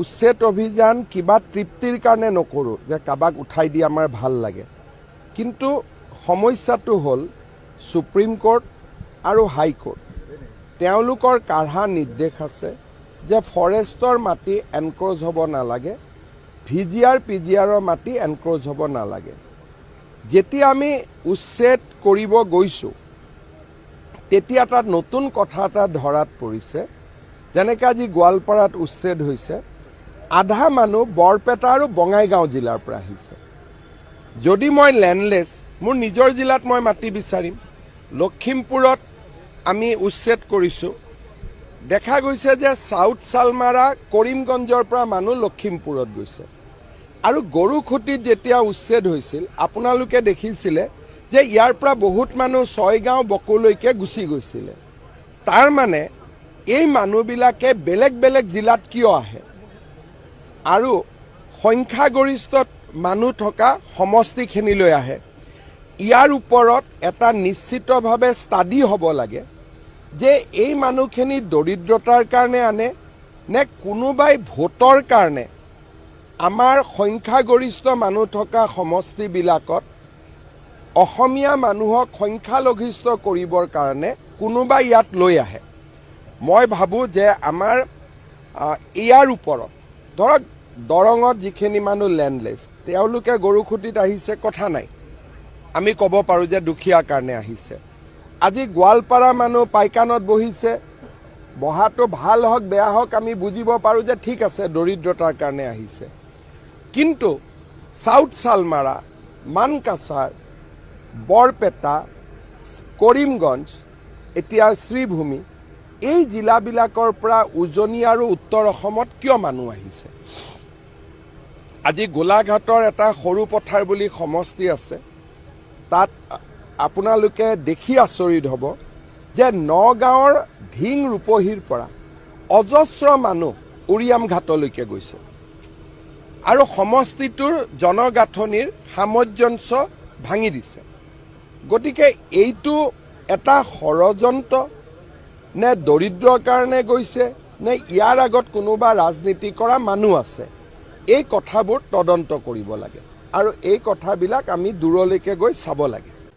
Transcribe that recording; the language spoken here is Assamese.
উচ্ছেদ অভিযান কিবা তৃপ্তিৰ কাৰণে নকৰোঁ যে কাৰোবাক উঠাই দি আমাৰ ভাল লাগে। কিন্তু সমস্যাটো হ'ল, সুপ্ৰিম কোৰ্ট আৰু হাইকোৰ্ট, তেওঁলোকৰ কাঢ়া নিৰ্দেশ আছে যে ফৰেষ্টৰ মাটি এনক্ৰ'চ হ'ব নালাগে, ভিজিআৰ পিজিআৰৰ মাটি এনক্ৰ'চ হ'ব নালাগে। যেতিয়া আমি উচ্ছেদ কৰিব গৈছোঁ, তেতিয়া তাত নতুন কথা এটা ধৰাত পৰিছে। যেনেকৈ আজি গোৱালপাৰাত উচ্ছেদ হৈছে, আধা মানুহ বৰপেটা আৰু বঙাইগাঁও জিলাৰ পৰা আহিছে। যদি মই লেণ্ডলেছ, মোৰ নিজৰ জিলাত মই মাটি বিচাৰিম। লখিমপুৰত আমি উচ্ছেদ কৰিছোঁ, দেখা গৈছে যে চাউথ চালমাৰা, কৰিমগঞ্জৰ পৰা মানুহ লখিমপুৰত গৈছে। আৰু গৰুখুঁটিত যেতিয়া উচ্ছেদ হৈছিল, আপোনালোকে দেখিছিলে যে ইয়াৰ পৰা বহুত মানুহ ছয়গাঁও, বকোলৈকে গুচি গৈছিলে। তাৰ মানে এই মানুহবিলাকে বেলেগ বেলেগ জিলাত কিয় আহে আৰু সংখ্যাগৰিষ্ঠ মানুহ থকা সমষ্টিখিনিলৈ আহে? ইয়াৰ ওপৰত এটা নিশ্চিতভাৱে ষ্টাডি হ'ব লাগে যে এই মানুহখিনি দৰিদ্ৰতাৰ কাৰণে আনে নে কোনোবাই ভোটৰ কাৰণে আমাৰ সংখ্যাগৰিষ্ঠ মানুহ থকা সমষ্টিবিলাকত অসমীয়া মানুহক সংখ্যালঘিষ্ঠ কৰিবৰ কাৰণে কোনোবাই ইয়াত লৈ আহে। মই ভাবোঁ যে আমাৰ ইয়াৰ ওপৰত, ধৰক দৰঙত যিখিনি মানুহ লেণ্ডলেছ, তেওঁলোকে গৰুখুঁটিত আহিছে, কথা নাই, আমি ক'ব পাৰোঁ যে দুখীয়াৰ কাৰণে আহিছে। আজি গোৱালপাৰা মানুহ পাইকানত বহিছে, বহাটো ভাল হওক বেয়া হওক, আমি বুজিব পাৰোঁ যে ঠিক আছে, দৰিদ্ৰতাৰ কাৰণে আহিছে। কিন্তু চাউথ চালমাৰা, মানকাছাৰ, বৰপেটা, কৰিমগঞ্জ, এতিয়া শ্ৰীভূমি, এই জিলাবিলাকৰ পৰা উজনি আৰু উত্তৰ অসমত কিয় মানুহ আহিছে? আজি গোলাঘাটৰ এটা সৰু পথাৰ বুলি সমষ্টি আছে, তাত আপোনালোকে দেখি আচৰিত হ'ব যে নগাঁৱৰ ধিং ৰূপহীৰ পৰা অজস্ৰ মানুহ উৰিয়াম ঘাটলৈকে গৈছে আৰু সমষ্টিটোৰ জনগাঁথনিৰ সামঞ্জস্য ভাঙি দিছে। গতিকে এইটো এটা ষড়যন্ত্ৰ নে দৰিদ্ৰৰ কাৰণে গৈছে নে ইয়াৰ আগত কোনোবা ৰাজনীতি কৰা মানুহ আছে, এই কথাবোৰ তদন্ত কৰিব লাগে আৰু এই কথাবিলাক আমি দূৰলৈকে গৈ চাব লাগে।